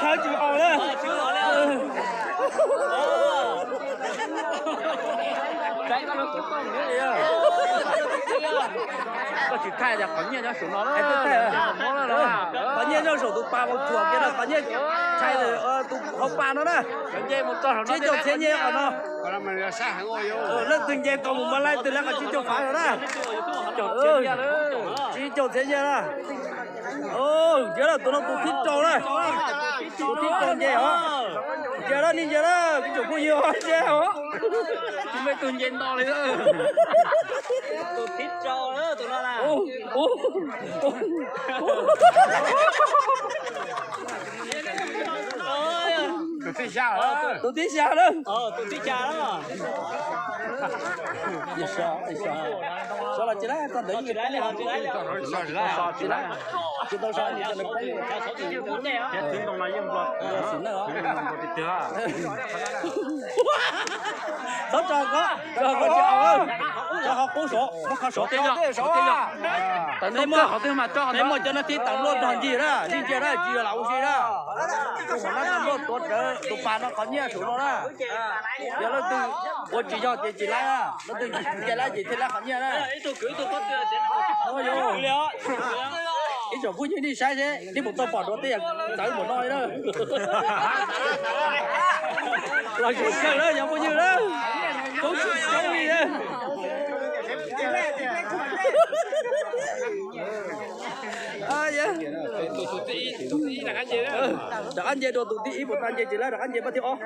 Thawb tsis haum na. Koj tsis thaij tias qhov nyiaj nyob saum no, qhov nyiaj nyob saum tus pas mus thuam kiag no, qhov nyiaj thaij tus hauv pas no na. Tsib caug txhiab nyiaj qhov no. Leej twg nce tau mus muab laib twg laib qhov tsib caug fav no na. Tsib caug txhiab nyiaj na. Ntsia lawm, tus no tus thib rau na. Tus thib rau nce os. Ntsia lawm, nej ntsia lawm, ib tsoom phooj ywg os, ntsia os. Tsis muaj ib tug nce nto li. Tus thib rau, tus no na. Tus thib xya na. Tsis tau sa, txhob tso ko, tso ko tsis au, tso qhov qub saud, muab qhov saud. Peb muaj cov no tib tawm luaj nrog ncig na, ncig ncig na, tsis yog lam ua si na. Tus saum no tawm luaj tuav rawv tus pas no qhov nyiaj saud no na. Yog leej twg ua tsis yog ces tsis laib na, leej twg nce laib ces thiaj laib qhov nyiaj na. Ib tsoom phooj ywg nej saib seb nej puas tau pom dua tej yam txawv npaum no li na. Los zoo kawg na cov phooj yw na, koob tsis coob li na. Rov qab nce dua tus thib ib puas tau nce tsis laib, rov qab nce pab thib ob.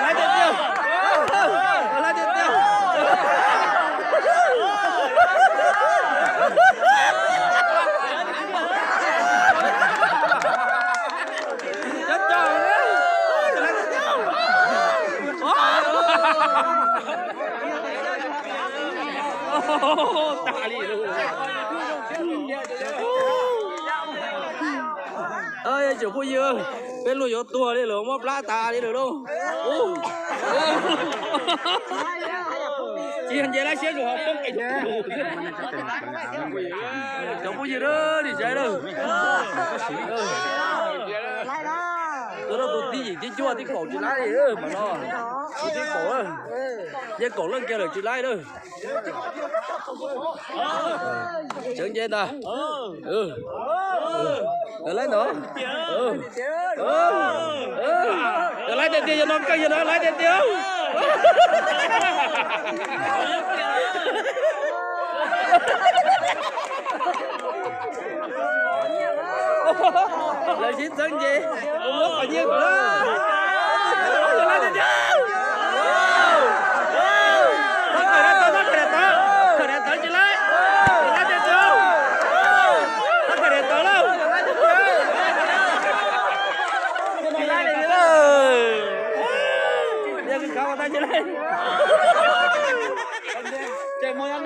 Laib tiag tiag, laib tiag tiag. Cov cov, laib tiag tiag. Tas li lauj. Tsoom phooj ywg, peb luag yuav tuag li lawm, mob plab tas li lawm lauj. Tsis yog nce lab siab zus ho poob qe. Cov phooj ywg, nim saib na. Tus no tus thib yim thib cuaj thib kaum tsis laib li mas no. Tus thib kaum, nce kaum leej kiag lawm tsis laib na. Tseem nce ntag. Laib ntag. Laib tiag tiag, yog no kawg yog no laib tiag tiag. Lawv sib txeeb ces muab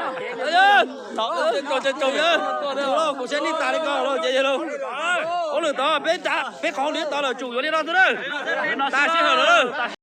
qhov nyiaj kuv. Kuv saib nej tas li ko los ces lauj, hauj lwm tod peb, peb qhov hauj lwm tod lawm tsum yuav li no xwb na. Tas sij hawm lawm.